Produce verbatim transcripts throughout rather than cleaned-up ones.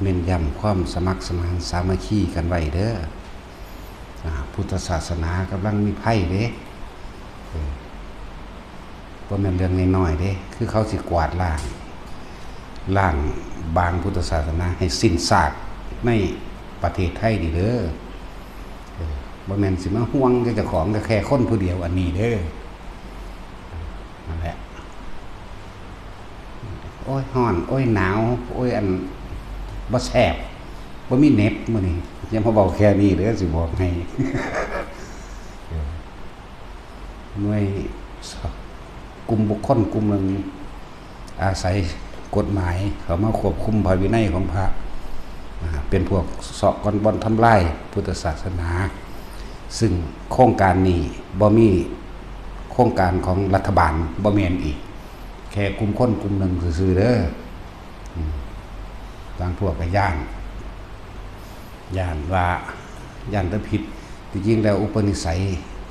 เน้นย้ำความสมัครสมานสามัคคีกันไว้เด้อ อ่า พุทธศาสนากำลังมีภัยเด้ เออ บ่แม่นเรื่องน้อยๆเด้ คือเขาสิกวาดล้าง ล้างบางพุทธศาสนาให้สิ้นซากในประเทศไทยนี่เด้อ เออ บ่แม่นสิมาห่วงแต่เจ้าของ ก็แค่คนผู้เดียวอันนี้เด้อ นั่นแหละ โอ้ย ฮ้อน โอ้ย หนาว โอ้ย อัน บ่แซ่บ บ่มีเน็ตมื้อนี้ อย่ามาเว้าแค่นี้เด้อ สิบอกให้ เออ หน่วย กลุ่มบุคคลกลุ่มหนึ่ง อาศัยกฎหมายเข้ามาควบคุมพระวินัยของพระ อ่า เป็นพวกเซาะก้อนบ่อนทำลายพุทธศาสนา ซึ่งโครงการนี้บ่มีโครงการของรัฐบาล บ่แม่นอีก แค่กลุ่มคนกลุ่มหนึ่งซื่อๆเด้อ อืม บางพวกก็ย้าน ย้านว่า ย้านแต่ผิด ที่จริงแล้วอุปนิสัย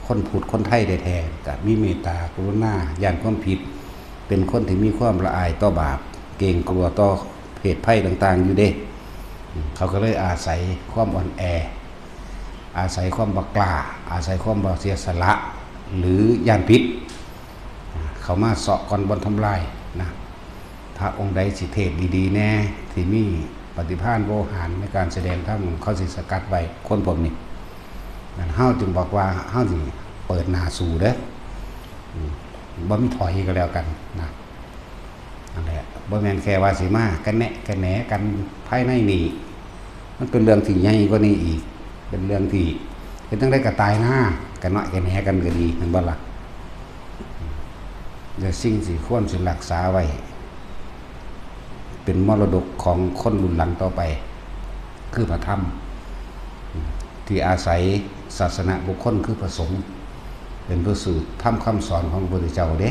คนพุทธคนไทยแท้ๆ ก็มีเมตตากรุณา ย้านความผิด เป็นคนที่มีความละอายต่อบาป เกรงกลัวต่อเพศภัยต่างๆอยู่เด้ อืม เขาก็เลยอาศัยความอ่อนแอ อาศัยความบ่กล้า อาศัยความบ่เสียสละ หรือย้านผิด เข้ามาเซาะก้อนบ่อนทำลายนะ พระองค์ใดสิเทศน์ดีๆแน่ ที่มีปฏิภาณโวหารในการแสดงธรรม เขาสิสกัดไว้คนพวกนี้ นั่นเฮาจึงบอกว่าเฮาสิเปิดหน้าสู้เด้อ อืม บ่มีถอยก็แล้วกันนะ นั่นแหละ บ่แม่นแค่ว่าสิมากระแนะกระแหนกันภายในนี่ มันเป็นเรื่องที่ใหญ่กว่านี้อีก เป็นเรื่องที่เฮ็ดจั่งใดก็ตายหน้า กระเนาะกระแหนกันก็ดี แม่นบ่ล่ะ และสิ่งที่ควรสิรักษาไว้ เป็นมรดกของคนรุ่นหลังต่อไป คือพระธรรม ที่อาศัยศาสนบุคคลคือพระสงฆ์ เป็นผู้สืบธรรมคำสอนของพระพุทธเจ้าเด้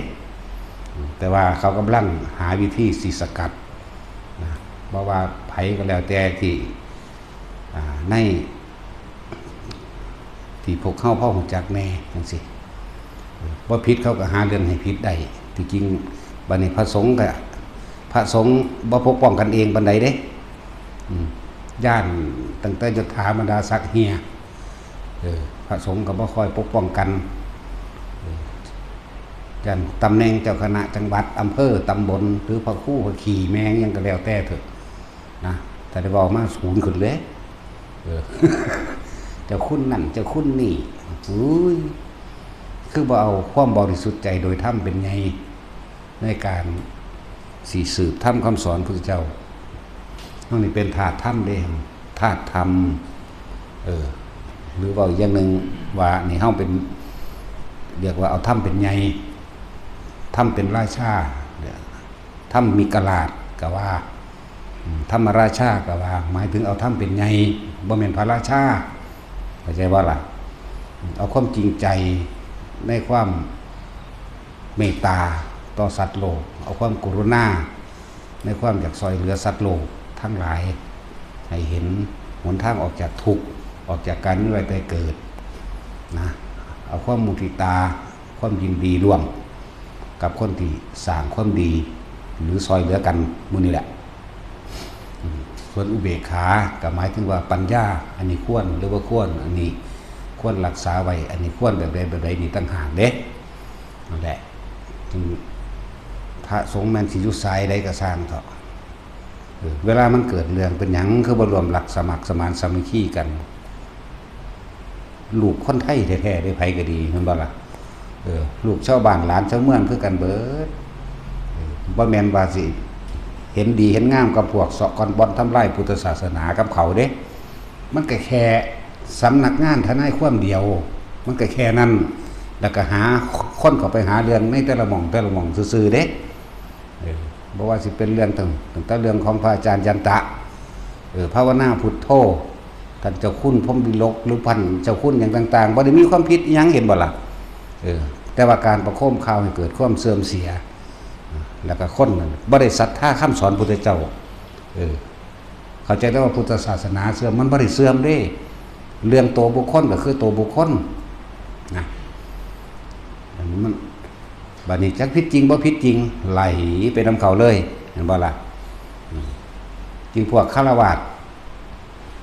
แต่ว่าเขากำลังหาวิธีสิสกัดนะ เพราะว่าไผก็แล้วแต่ที่ อ่า ใน ที่พวกเขาพอรู้จักแน่จั่งซี้ บ่ผิดเขาก็หาเรื่องให้ผิดได้ ที่จริงบัดนี้พระสงฆ์ก็ พระสงฆ์บ่ปกป้องกันเองปานใดเด้ อืม ย้านตั้งแต่ยศถาบรรดาศักดิ์เหี่ย เออ พระสงฆ์ก็บ่ค่อยปกป้องกัน เออ ย้านตำแหน่งเจ้าคณะจังหวัด อำเภอ ตำบล หรือพระครูพระขี้แม่งหยังก็แล้วแต่เถอะนะ แต่ได้เว้ามาศูนย์ขึ้นเลย เออ เจ้าคุณนั่น เจ้าคุณนี่ อุ้ย คือบ่เอาความบริสุทธิ์ใจโดยธรรมเป็นใหญ่ ในการสิสืบธรรมคำสอนพุทธเจ้า เฮานี่เป็นทาสธรรมเด้ ทาสธรรม เออ หรือเว้าอีกอย่างหนึ่งว่านี่เฮาเป็น เรียกว่าเอาธรรมเป็นใหญ่ ธรรมเป็นราชา ธรรมมีกราชก็ว่า อืม ธรรมราชาก็ว่า หมายถึงเอาธรรมเป็นใหญ่ บ่แม่นพระราชา เข้าใจบ่ล่ะ เอาความจริงใจในความเมตตาต่อสัตว์โลก เอาความกรุณาในความอยากซ่อยเหลือสัตว์โลกทั้งหลาย ให้เห็นหนทางออกจากทุกข์ ออกจากการมีไว้แต่เกิดนะ เอาความมุทิตา ความยินดีร่วมกับคนที่สร้างความดี หรือซ่อยเหลือกันหมู่นี้แหละ อืม ส่วนอุเบกขาก็หมายถึงว่าปัญญา อันนี้ควรหรือบ่ควร อันนี้ควรรักษาไว้ อันนี้ควรแบบใดแบบใดนี่ต่างหากเด้ นั่นแหละ ถึงพระสงฆ์แม่นสิอยู่สายใดก็ซ่างเถาะ เออ เวลามันเกิดเรื่องเป็นหยังคือบ่ร่วมรักสมัครสมานสามัคคีกัน ลูกคนไทยแท้ๆเด้ ไผก็ดี แม่นบ่ล่ะ เออ ลูกชาวบ้านหลานชาวเมืองคือกันเบิด เออ บ่แม่นว่าสิเห็นดีเห็นงามกับพวกเซาะก้อนบ่อนทำลายพุทธศาสนากับเขาเด้ มันก็แค่สำนักงานทนายความเดียว มันก็แค่นั้น แล้วก็หาคนเข้าไปหาเรื่องในแต่ละหม่องแต่ละหม่องซื่อๆเด้ เออ บ่ว่าสิเป็นเรื่องตั้ง ตั้งแต่เรื่องของพระอาจารย์ยันตะ เออ ภาวนาพุทโธ ท่านเจ้าคุณพรหมวิโรจน์ หรือท่านเจ้าคุณหยังต่างๆ บ่ได้มีความผิดอิหยัง เห็นบ่ล่ะ เออ แต่ว่าการประโคมข่าวให้เกิดความเสื่อมเสีย แล้วก็คนนั้นบ่ได้ศรัทธาคำสอนพุทธเจ้า เออ เข้าใจแต่ว่าพุทธศาสนาเสื่อม มันบ่ได้เสื่อมเด้ เรื่องตัวบุคคลก็คือตัวบุคคลนะ อันนี้มัน บัดนี้จักผิดจริงบ่ผิดจริง ไหลไปนำเขาเลย เห็นบ่ล่ะ อืม จึงพวกฆราวาส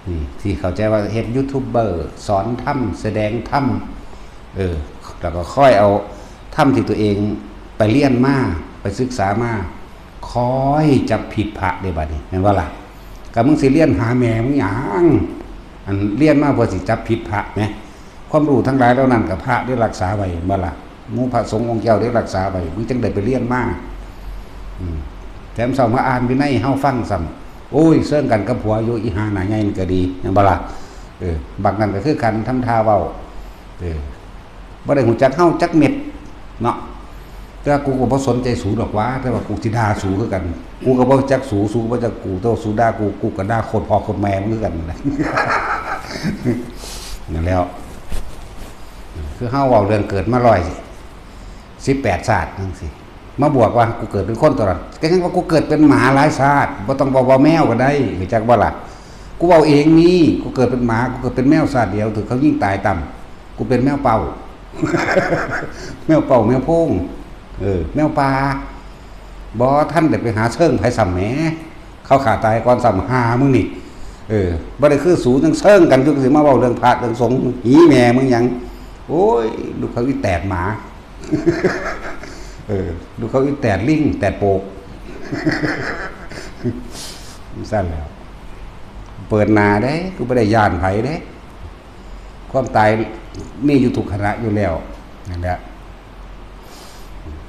นี่ที่เข้าใจว่าเฮ็ดยูทูบเบอร์สอนธรรมแสดงธรรม เออ แล้วก็คอยเอาธรรมที่ตัวเองไปเรียนมา ไปศึกษามา คอยจับผิดพระเด้บัดนี้แม่นบ่ล่ะ ก็มึงสิเรียนหาแม่มึงหยัง อันเรียนมาเพื่อสิจับผิดพระแหม ความรู้ทั้งหลายเหล่านั้นก็พระได้รักษาไว้แม่นบ่ล่ะ หมู่พระสงฆ์องค์เจ้าได้รักษาไว้ มึงจั่งได้ไปเรียนมา อืม แถมเช้ามาอ่านวินัยให้เฮาฟังซ้ำ โอ้ย เซิงกันกับผัวอยู่ อีห่าหน้าใหญ่นี่ก็ดีแม่นบ่ล่ะ เออ บักนั่นก็คือกัน ทำท่าเว้า เออ บ่ได้ฮู้จักเฮาจักเม็ดเนาะ แต่ว่ากูก็บ่สนใจสูดอกหว่า แต่ว่ากูสิด่าสูคือกัน กูก็บ่จักสู สูก็บ่จักกู แต่ว่าสูด่ากู กูก็ด่าโคตรพ่อโคตรแม่มึงคือกันนั่นแหละ นั่นแหล้ว คือเฮาเว้าเรื่องเกิดมาร้อยสิบแปดชาติจั่งซี้ มาบวกว่ากูเกิดเป็นคนตลอด ก็ยังว่ากูเกิดเป็นหมาหลายชาติ บ่ต้องเว้าว่าแมวก็ได้ รู้จักบ่ล่ะ กูเว้าเองนี่ กูเกิดเป็นหมา กูเกิดเป็นแมวชาติเดียว ถือเขายิงตายต่ำ กูเป็นแมวเป่า แมวเป่า แมวโพง เออ แมวป่า บ่ทันได้ไปหาเซิงไผซ้ำแหม เขาฆ่าตายก่อนซ้ำ ห่ามึงนี่ เออ บ่ได้คือสูจั่งเซิงกันอยู่ สิมาเว้าเรื่องพระเรื่องสงฆ์ หีแม่มึงหยัง โอ้ย ลูกเขาอีแตดหมา เออ ลูกเขาอีแตดลิง แตดโปก ซั่นแหล้ว เปิดหน้าเด้ กูบ่ได้ย้านไผเด้ ความตายมีอยู่ทุกขณะอยู่แล้ว นั่นแหละ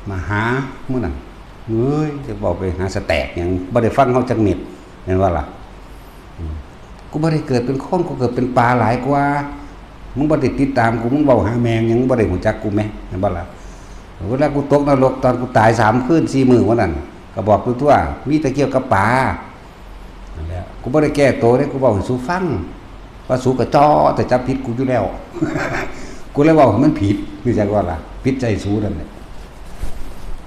มาหามื้อนั้น เฮ้ย จะบอกไปหาสแต็กหยัง บ่ได้ฟังเฮาจักเม็ด แม่นบ่ล่ะ อืม กูบ่ได้เกิดเป็นคน กูเกิดเป็นปลาหลายกว่า มึงบ่ได้ติดตามกู มึงเว้าหาแม่งหยัง มึงบ่ได้ฮู้จักกูแหม แม่นบ่ล่ะ เวลากูตกนรกตอนกูตายสามคืนสี่มื้อวันนั้น ก็บอกกูตัว มีแต่เกี่ยวกับปลา นั่นแหละ กูบ่ได้แก้ตัวเด้ กูเว้าให้สูฟัง ว่าสูกะจ้อแต่จับผิดกูอยู่แล้ว กูเลยเว้าให้มันผิด รู้จักบ่ล่ะ ผิดใจสูนั่นแหละ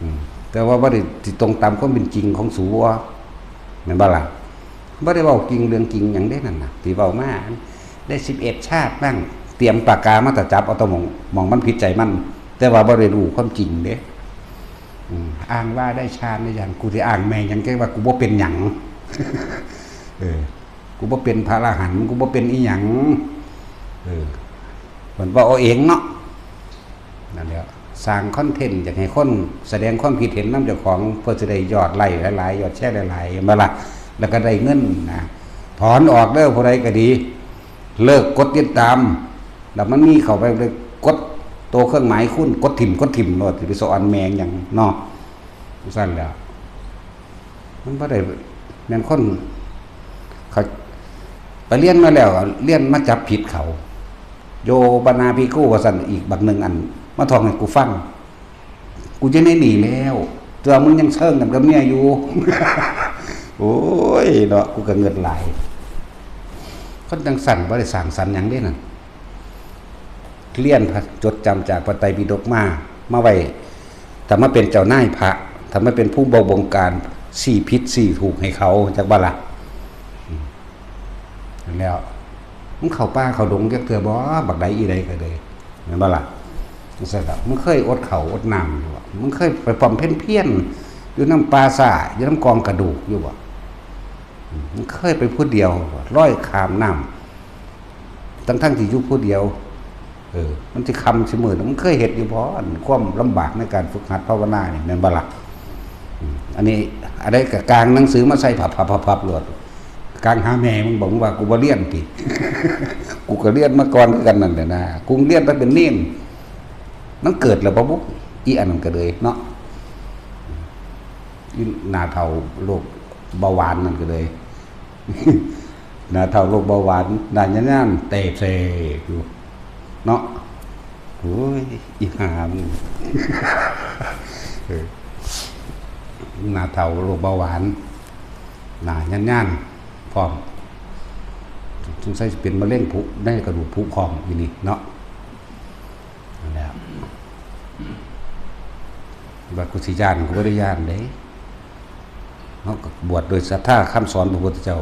อืม แต่ว่าบ่ได้สิตรงตามความเป็นจริงของสูว่า แม่นบ่ล่ะ บ่ได้เว้าจริงเรื่องจริงหยังเด้นั่นน่ะ ที่เว้ามา ได้สิบเอ็ดชาตินั่น เตรียมปากกามาแต่จับเอาแตะหม่อง หม่องมันผิดใจมัน แต่ว่าบ่ได้รู้ความจริงเด้ อืม อ้างว่าได้ฌานได้หยัง กูสิอ้างแม่งหยัง แกว่ากูบ่เป็นหยัง เออ กูบ่เป็นพระอรหันต์ กูบ่เป็นอีหยัง เออ มันเว้าเอาเองเนาะ นั่นแหละ สร้างคอนเทนต์ อยากให้คนแสดงความคิดเห็นนำเจ้าของ เพื่อสิได้ยอดไลค์หลายๆ ยอดแชร์หลายๆ แม่นบ่ล่ะ แล้วก็ได้เงินนะ ถอนออกเด้อ ผู้ใดก็ดี เลิกกดติดตาม แล้วมันมีเข้าไปเลย กดตัวเครื่องหมายคูณ กดถิ่ม กดถิ่มโลด สิไปสอนแม่งหยังเนาะ จั่งซั่นแหล้ว มันบ่ได้แม่นคน เขาไปเรียนมาแล้ว เรียนมาจับผิดเขา โยบานาภิกขุ ว่าซั่น อีกบักหนึ่งอัน มาท่องให้กูฟัง กูจะได้หนีแล้ว ตัวมึงยังเซิงกันกับเมียอยู่ โอ้ยเนาะ กูก็เงิดหลาย คนจั่งซั่นบ่ได้สร้างสรรค์หยังเด้นั่น เรียนพระ จดจำจากพระไตรปิฎกมา มาไว้ ถ้ามาเป็นเจ้านายพระ ถ้ามาเป็นผู้บงการ ซี้ผิดซี้ถูกให้เขา จักบ่ล่ะ อืม แล้ว มึงเข้าป่าเข้าดงจักเทื่อบ่ บักใดอีใดก็เลย แม่นบ่ล่ะ จั่งซั่นล่ะ มึงเคยอดข้าวอดน้ำอยู่บ่ มึงเคยไปบำเพ็ญเพียรอยู่นำป่าช้า อยู่นำกองกระดูกอยู่บ่ อืม มึงเคยไปผู้เดียวบ่ ลอยข้ามน้ำ ทั้งๆที่อยู่ผู้เดียว เออ มันสิค่ำสิมืด มึงเคยเฮ็ดอยู่บ่ อันความลำบากในการฝึกหัดภาวนานี่ แม่นบ่ล่ะ อืม อันนี้ อันใดก็กางหนังสือมาใส่พับๆๆๆโลด กางหาแม่มึง บอกมึงว่ากูบ่เรียนติ กูก็เรียนมาก่อนคือกันนั่นแหละนะ กูเรียนไปเป็นเณร มันเกิดแล้วบ่บุ อีอันนั้นก็เลยเนาะ อีหน้าเฒ่าโรคเบาหวานนั่นก็เลย หน้าเฒ่าโรคเบาหวาน หน้าย่านๆ เตะเสกอยู่ เนาะ โอ้ย อีห่ามึง เออ หน้าเฒ่าโรคเบาหวาน หน้าย่านๆ พร้อม สงสัยสิเป็นมะเร็งผุ ในกระดูกผุพองอีนี่เนาะ นั่นแหละ ว่ากูสิย้าน กูบ่ได้ย้านเด้ เฮาก็บวชโดยศรัทธาคำสอนพระพุทธเจ้า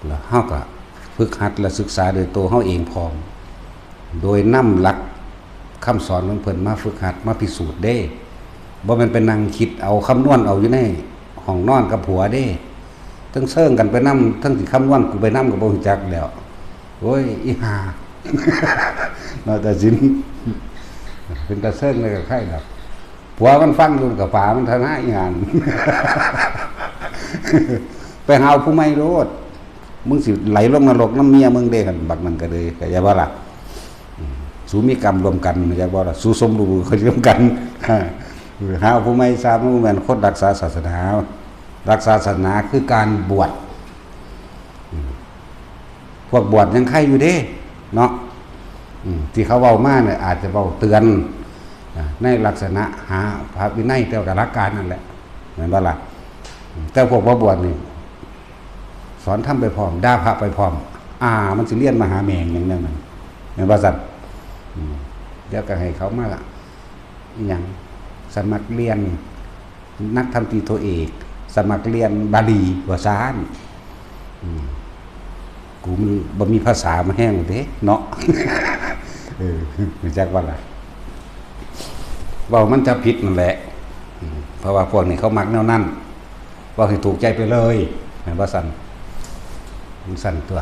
แล้วเฮาก็ฝึกหัดและศึกษาโดยตัวเฮาเองพร้อม โดยนำหลักคำสอนของเพิ่นมาฝึกหัด มาพิสูจน์เด้ บ่แม่นไปนั่งคิดเอา คำนวณเอาอยู่ในห้องนอนกับผัวเด้ ทั้งเซิงกันไปนำ ทั้งสิคำนวณกูไปนำก็บ่ฮู้จักแล้ว โอ้ย อีห่า เนาะ ตาสิน เป็นตาเซิงเลยก็ไคดอก ผัวมันฟังอยู่กับป๋ามันทนาอีหยัง ไปหาเอาผู้ใหม่โลด มึงสิไหลลงนรกนำเมียมึงเด้ บักนั่นก็เลย เข้าใจบ่ล่ะ อืม สูมีกรรมร่วมกัน เข้าใจบ่ล่ะ สูสมรู้เขาร่วมกัน หาเอาผู้ใหม่ซะ มันบ่แม่นคนรักษาศาสนา รักษาศาสนาคือการบวช อืม พวกบวชยังไคอยู่เด้ เนาะ อืม ที่เขาเว้ามาเนี่ย อาจจะเว้าเตือน อ่า ในลักษณะหาพระวินัย แต่ว่าก็หลักการนั่นแหละ แม่นบ่ล่ะ อืม แต่พวกบ่บวชนี่ สอนธรรมไปพร้อม ด่าพระไปพร้อม อ่า มันสิเรียนมหาแม่งหยังแนวนั้น แม่นบ่ซั่น อืม เดี๋ยวก็ให้เขามาละ อิหยัง สมัครเรียน นักธรรมตรีโทเอก สมัครเรียนบาลี ว่าซั่น อืม กูมันบ่มีภาษามาแฮงเด้เนาะ เออ รู้จักบ่ล่ะ เว้ามันจะผิดนั่นแหละ อืม เพราะว่าพวกนี้เขามักแนวนั้น เว้าให้ถูกใจไปเลย แม่นบ่ซั่น มันซั่นตัว